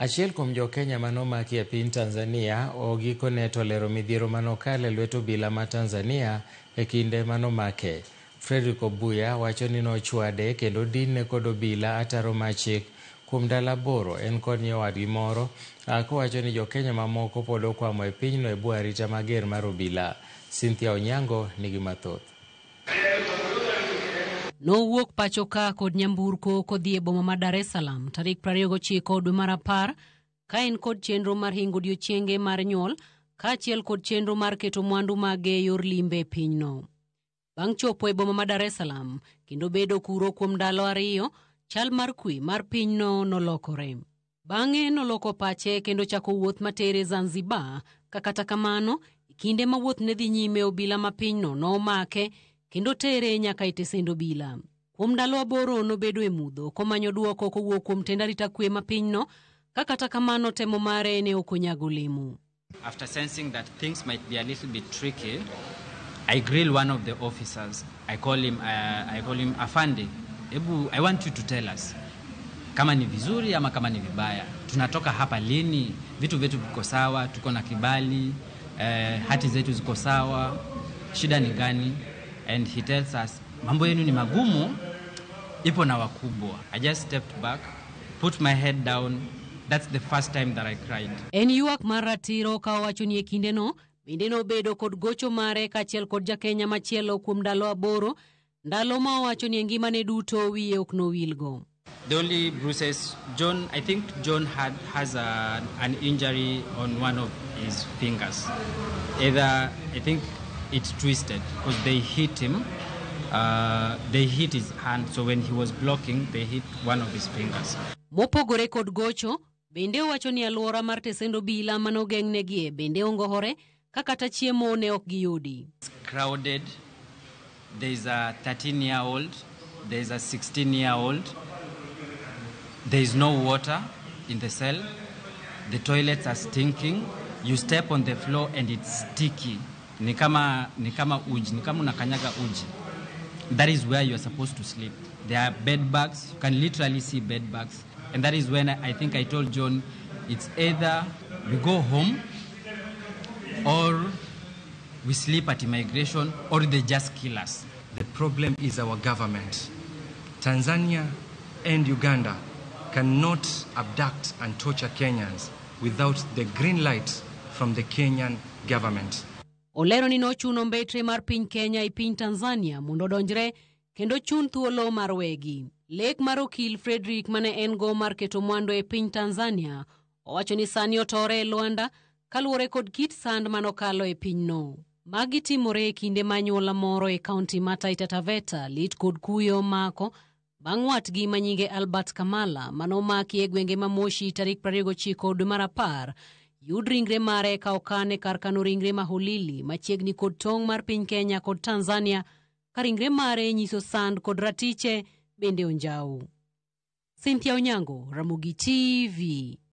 Achiel kuom jo-Kenya manomaki e piny Tanzania ogikone to olero midhiero manokale e lwet obila ma Tanzania e kinde manomake. Fredrick Obuya wacho ni nochwade kendo dinne kod obila ataro mar chik kuom ndalo 8 en kod nyowadgi moro kowacho ni jo-Kenya mamoko pod okwamo e pinyno e bwo arita mager mar obila. Cynthia Onyango nigi mathoth. Nowuok pacho ka kod nyamburko kodhi e boma ma Dar es Salaam tarik 29 dwe mar 10 ka en kod chenro mar hingo odiochienge mar nyuol kaachiel kod chenro mar keto mwandu mage e yor limbe e pinyno. Bang' chopo e boma ma Dar es Salaam kendo bedo kuro kuom ndalo 2, chal mar kwe mar pinyno nolokore. Bang'e noloko pache kendo chako wuoth matere Zanzibar, ka kata kamano, e kinde ma wuoth ne dhi nyime obila ma pinyno nomake kendo tere nyaka e tesend obila. Kuom ndalo 8 nobedo e mudho komanyo duoko kowuok kuom tend arita kwe ma pinyno, ka kata kamano temo mare ne ok onyago olemo. After sensing that things might be a little bit tricky, I grill one of the officers. I call him Afande. Ebu, I want you to tell us kama ni vizuri ama kama ni vibaya. Tunatoka hapa lini? Vitu vyetu viko sawa, tuko na kibali, hati zetu ziko sawa, shida ni gani? And he tells us, mambo yenu ni magumu, ipo na wakubwa. I just stepped back, put my head down. That's the first time that I cried. En ywak mar ratiro ka owacho ni e kindeno bende nobedo kod gocho mare kaachiel kod jakenya machielo kuom ndalo 8, ndalo ma owacho ni e ngimane duto wiye ok nowilgo. The only bruises, John, I think John has an injury on one of his fingers. Either, I think it's twisted because they hit him. They hit his hand, so when he was blocking, they hit one of his fingers. Mopogore kod gocho, bende owacho ni alwora mar tesend obila manogeng'negie bende ongohore ka kata chiemo ne ok giyudi. It's crowded. There's a 13-year-old, there's a 16-year-old. There is no water in the cell. The toilets are stinking. You step on the floor and it's sticky. Ni kama uji, ni kama unakanyaga uji. That is where you are supposed to sleep. There are bed bugs. You can literally see bed bugs. And that is when I think I told John, it's either we go home or we sleep at immigration or they just kill us. The problem is our government. Tanzania and Uganda cannot abduct and torture Kenyans without the green light from the Kenyan government. Olero ni nochuno mbetre mar piny Kenya e piny Tanzania mondo odonjre kendo chun thuolo mar wegi. Lek mar okil Frederick mane en go mar keto mwandu e piny Tanzania owacho ni sani otore e lwanda kaluwore kod kit sand manokalo e pinyno. Magi timore e kinde ma anyuola moro e kaunti ma Taita Taveta lit kod kuyo mako bang' watgi ma nyinge Albert Kamala manomaki e gwenge ma Moshi tarik 29 dwe mar 10 yud ringre mare ka okane kar kano ringre ma Holili machiegni kod tong' mar piny Kenya kod Tanzania ka ringre mare nyiso sand kod ratiche bende onjaw. Cynthia Onyango, Ramogi TV.